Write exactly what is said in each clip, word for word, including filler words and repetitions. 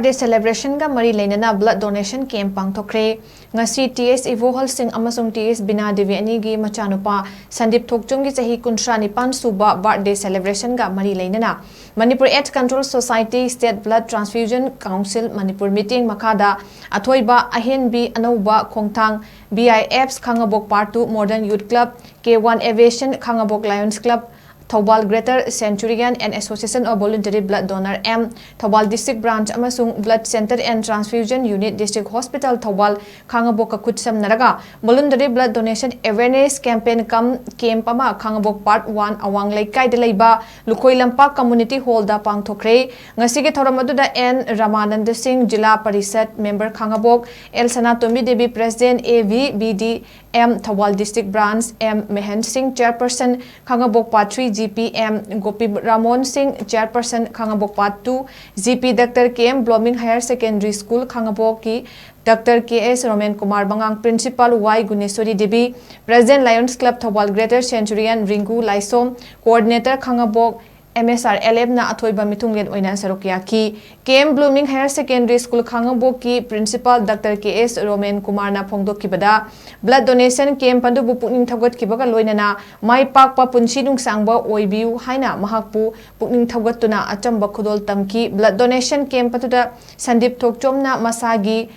Day celebrationꯒ ꯃꯔꯤ ꯂꯩꯅꯅ blood donation camp ꯄꯥꯡꯊꯣꯛꯈ꯭ꯔꯦ꯫ ꯉꯁꯤ ꯇꯤ ꯑꯦꯁ ꯏꯕꯣꯍꯜ ꯁꯤꯡ ꯑꯃꯁꯨꯡ ꯇꯤ ꯑꯦꯁ ꯕꯤꯅꯥ ꯗꯦꯕꯤ ꯑꯅꯤꯒꯤ ꯃꯆꯥꯅꯨꯄꯥ ꯁꯟꯗꯤꯞ ꯊꯣꯛꯆꯣꯝꯒꯤ ꯆꯍꯤ ꯀꯨꯟꯊ꯭ꯔꯥ ꯅꯤꯄꯥꯟ ꯁꯨꯕ birthday celebrationꯒ ꯃꯔꯤ ꯂꯩꯅꯅ Manipur AIDS Control Society, State Blood Transfusion Council, Manipur ꯃꯤꯠꯌꯦꯡ ꯃꯈꯥꯗ ꯑꯊꯣꯏꯕ ꯑꯍꯦꯟꯕꯤ ꯑꯅꯧꯕ ꯈꯣꯡꯊꯥꯡ B I Fs Khangabok Part two Modern Youth Club, K one Aviation Khangabok Lions Club, Thoubal Greater Centurion and Association of Voluntary Blood Donor M, Thoubal District Branch ꯑꯃꯁꯨꯡ Blood Center and Transfusion Unit, District Hospital Thoubal ꯈꯥꯡꯉꯕꯣꯛꯀ ꯈꯨꯠꯁꯝꯅꯔꯒ voluntary blood donation awareness campaign cum camp ꯑꯃ ꯈꯥꯡꯉꯕꯣꯛ Part one ꯑꯋꯥꯡ ꯂꯩꯀꯥꯏꯗ ꯂꯩꯕ ꯂꯨꯈꯣꯏ ꯂꯝꯄꯥꯛ Community Hallꯗ ꯄꯥꯡꯊꯣꯛꯈ꯭ꯔꯦ꯫ ꯉꯁꯤꯒꯤ ꯊꯧꯔꯝ ꯑꯗꯨꯗ N ꯔꯃꯥꯅꯟꯗ ꯁꯤꯡ, ꯖꯤꯂꯥ parishad member Khangabok, L Sanatombi Devi, President, A V B D M Thoubal District Branch, M ꯃꯦꯍꯟ ꯁꯤꯡ, Chairperson ꯈꯥꯡꯉꯕꯣꯛ Part three, G P M ꯒꯣꯄꯤ ꯔꯥꯃꯣꯟ ꯁꯤꯡ, Chairperson ꯈꯥꯡꯉꯕꯣꯛ Part two, G P Doctor K M Blooming Higher Secondary School ꯈꯥꯡꯉꯕꯣꯛꯀꯤ Doctor K S Romen Kumar ꯃꯉꯥꯡ, Principal Y Guneshori Devi, President Lions Club Thoubal Greater Centurion Ringku Laishom, Coordinator Khangabok, M S R L Fꯅ ꯑꯊꯣꯏꯕ ꯃꯤꯊꯨꯡꯂꯦꯟ ꯑꯣꯏꯅ ꯁꯔꯨꯛ ꯌꯥꯈꯤ꯫ K M Blooming Higher Secondary School ꯈꯥꯡꯉꯕꯣꯛꯀꯤ Principal Doctor K S Roman ꯀꯨꯃꯥꯔꯅ ꯐꯣꯡꯗꯣꯛꯈꯤꯕꯗ, blood donation camp ꯑꯗꯨꯕꯨ ꯄꯨꯛꯅꯤꯡ ꯊꯧꯒꯠꯈꯤꯕꯒ ꯂꯣꯏꯅꯅ ꯃꯥꯏ ꯄꯥꯛꯄ ꯄꯨꯟꯁꯤ ꯅꯨꯡꯁꯥꯡꯕ ꯑꯣꯏꯕꯤꯌꯨ ꯍꯥꯏꯅ ꯃꯍꯥꯛꯄꯨ ꯄꯨꯛꯅꯤꯡ ꯊꯧꯒꯠꯇꯨꯅ ꯑꯆꯝꯕ ꯈꯨꯗꯣꯜ ꯇꯝꯈꯤ꯫ Blood donation camp ꯑꯗꯨꯗ ꯁꯟꯗꯤꯞ ꯊꯣꯛꯆꯣꯝꯅ ꯃꯁꯥꯒꯤ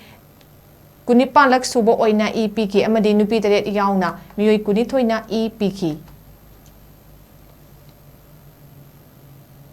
ꯀꯨꯟꯅꯤꯄꯥꯟꯂꯛ ꯁꯨꯕ ꯑꯣꯏꯅ ꯏ ꯄꯤꯈꯤ ꯑꯃꯗꯤ ꯅꯨꯄꯤ ꯇꯔꯦꯠ ꯌꯥꯎꯅ ꯃꯤꯑꯣꯏ ꯀꯨꯟꯅꯤꯊꯣꯏꯅ ꯏ ꯄꯤꯈꯤ꯫